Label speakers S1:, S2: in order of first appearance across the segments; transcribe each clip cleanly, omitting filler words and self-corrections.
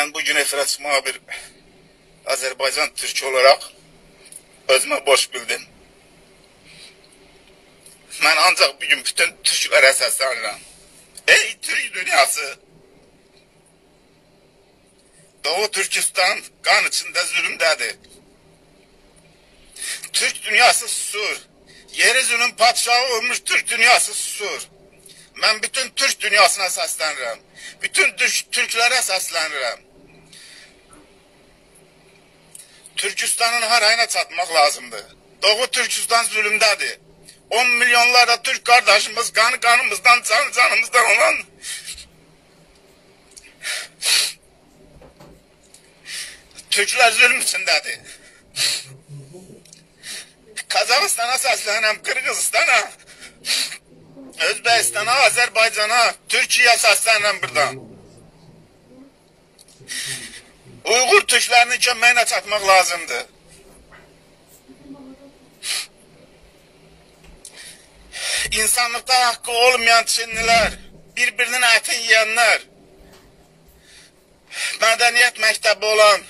S1: Mən bugün efirə çıxmağa bir Azərbaycan türkü olaraq özümə boş bildim. Mən ancaq bugün bütün türklərə səslənirəm. Ey Türk dünyası! Doğu Türkistan qan içində zülümdədir. Türk dünyası susur. Yeryüzünün padşahı olmuş Türk dünyası susur. Mən bütün Türk dünyasına səslənirəm. Bütün Türklərə səslənirəm. Türkistanın harayına çatmaq lazımdır. Doğu Türkistan zülümdədir. 10 milyonlarla Türk kardeşimiz kanı kanımızdan, canı canımızdan olan Türkler zulüm içindədir. Kazakistan'a səslənirəm, Kırgızistan'a, Özbekistan'a, Azerbaycan'a, Türkiye'ye səslənirəm buradan. Uyğur Türklərinin köməyinə çatmaq lazımdır. İnsanlıqda haqqı olmayan Çinlilər, bir-birinin ətini yiyənlər, mədəniyyət məktəbi olan,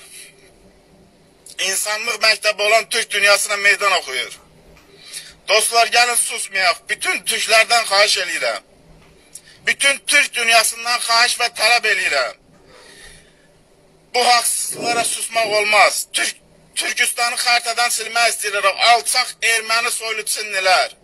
S1: insanlıq məktəbi olan Türk dünyasına meydan oxuyur. Dostlar, gəlin susmayaq. Bütün türklərdən xahiş eləyirəm. Bütün Türk dünyasından xahiş və tələb eləyirəm. Bu haqsızlıqlara susmaq olmaz. Türkistanı xəritadan silmək istəyirlər. Alçaq erməni soylu Çinlilər.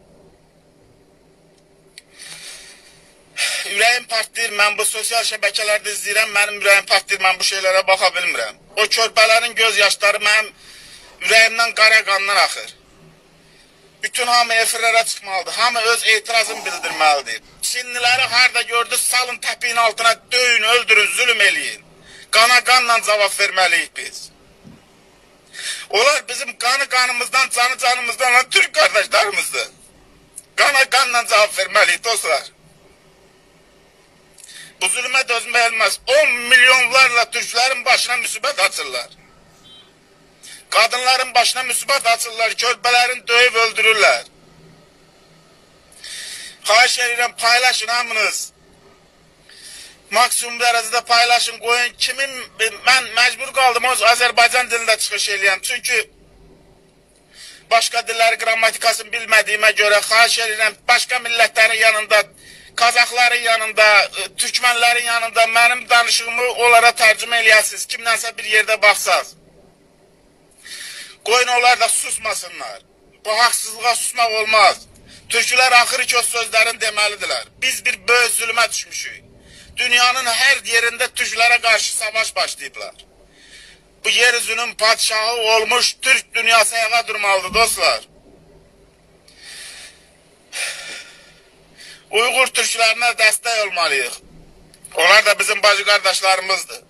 S1: Ürəyim partlayır, mən bu sosial şəbəkələrdə izləyirəm, mənim ürəyim partlayır, mən bu şeylərə baxa bilmirəm. O körpələrin göz yaşları mənim ürəyimdən qara qandan axır. Bütün hamı efirlərə çıxmalıdır, hamı öz etirazını bildirməlidir. Çinliləri harda gördünüz, salın təpiyin altına, döyün, öldürün, zülüm eləyin. Qana qanla cavab verməliyik biz. Onlar bizim qanı qanımızdan, canı canımızdan olan Türk qardaşlarımızdır. Qana qanla cavab verməliyik dostlar. Bu zulmə dözmək olmaz. 10 milyonlarla Türklərin başına müsibət açırlar. Qadınların başına müsibət açırlar, körpələrini döyüb öldürürlər. Xahiş edirəm, paylaşın hamınız. Maksimum dərəcədə paylaşın, qoyun. Kimin, mən məcbur qaldım, Azərbaycan dilində çıxış eləyəm. Çünki başqa dilləri qrammatikasını bilmədiyimə görə xahiş edirəm, başqa millətlərin yanında, Kazakların yanında, Türkmenlerin yanında mənim danışığımı onlara tərcümə eləyəsiniz. Kimdənsə bir yerdə baxsaz. Qoyun onlar da susmasınlar. Bu haqsızlığa susmaq olmaz. Türklər axırı ki o sözlərini deməlidirlər. Biz bir böyük zülmə düşmüşük. Dünyanın hər yerində türklərə qarşı savaş başlayıblar. Bu yeryüzünün padşahı olmuş Türk dünyası ayağa durmalıdır dostlar. Uyğur türklərinə dəstək olmalıyıq. Onlar da bizim bacı qardaşlarımızdır.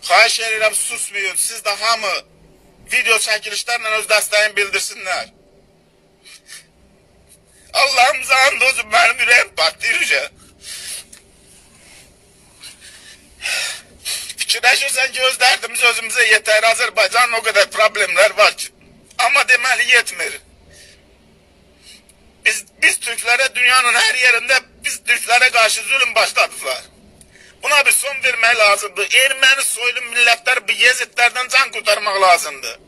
S1: Xahiş edirəm, susmayın. Siz də hamı video çəkilişlərlə öz dəstəyini bildirsinlər. Allah'ımıza and olsun, mənim ürəyim partlayır. Fikirləşirsən ki, öz dərdimiz özümüzə yetər. Azərbaycanın o qədər problemlər var ki. Amma deməli yetmir. Biz Türklərə dünyanın hər yerində biz Türklərə qarşı zülüm başladılar. Buna bir son vermək lazımdır. Erməni soylu millətlər bu yezidlərdən can qurtarmaq lazımdır.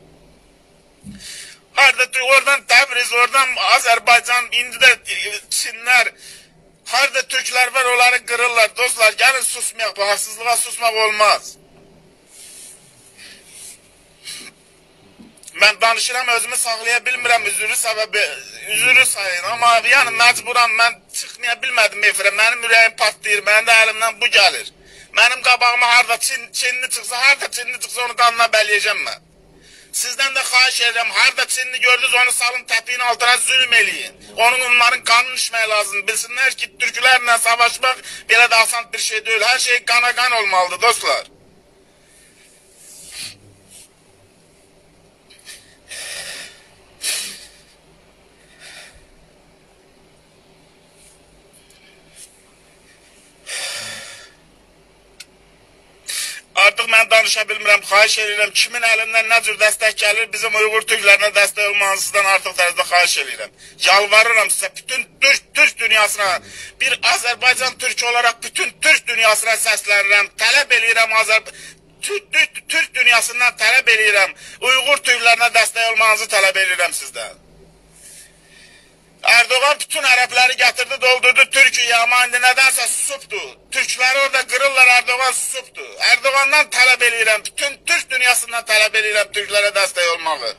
S1: Harda oradan Təbriz, oradan Azərbaycan, indi də Çinlər, harda Türklər var onları qırırlar. Dostlar, gəlin susmayaq, bu haqsızlığa susmaq olmaz. Mən danışıram, özümü saxlaya bilmirəm, üzürü səbəbi, üzürü sayın. Amma yəni məcburam, mən çıxmaya bilmədim efirə. Mənim ürəyim partlayır, mənim də əlimdən bu gəlir. Mənim qabağıma harda Çinli çıxsa, harda Çinli çıxsa onu qanına bələyəcəm mən. Sizdən də xahiş edirəm, harda Çinli gördünüz onu salın təpiyin altına zülm eləyin. Onların qanını içmək lazımdır. Bilsinlər ki, türklərlə savaşmaq belə də asan bir şey deyil. Hər şey qana qan olmalıdır dostlar. Artıq mən danışa danışa bilmirəm. Xahiş edirəm, kimin əlindən nə cür dəstək gəlir, bizim Uyğur türklərinə dəstək olmanızı sizdən artıq dərəcədə xahiş edirəm. Yalvarıram sizə, bütün Türk dünyasına, bir Azərbaycan türkü olaraq bütün Türk dünyasına səslənirəm, tələb eləyirəm Türk dünyasından tələb eləyirəm. Uyğur türklərinə dəstək olmanızı tələb eləyirəm sizdən. Erdoğan bütün ərəbləri gətirdi, doldurdu Türkiyəyə, amma indi nədənsə susubdu. Türkləri orada qırırlar, Erdoğan susubdu. Erdoğandan tələb eləyirəm, bütün Türk dünyasından tələb eləyirəm türklərə dəstək olmağı.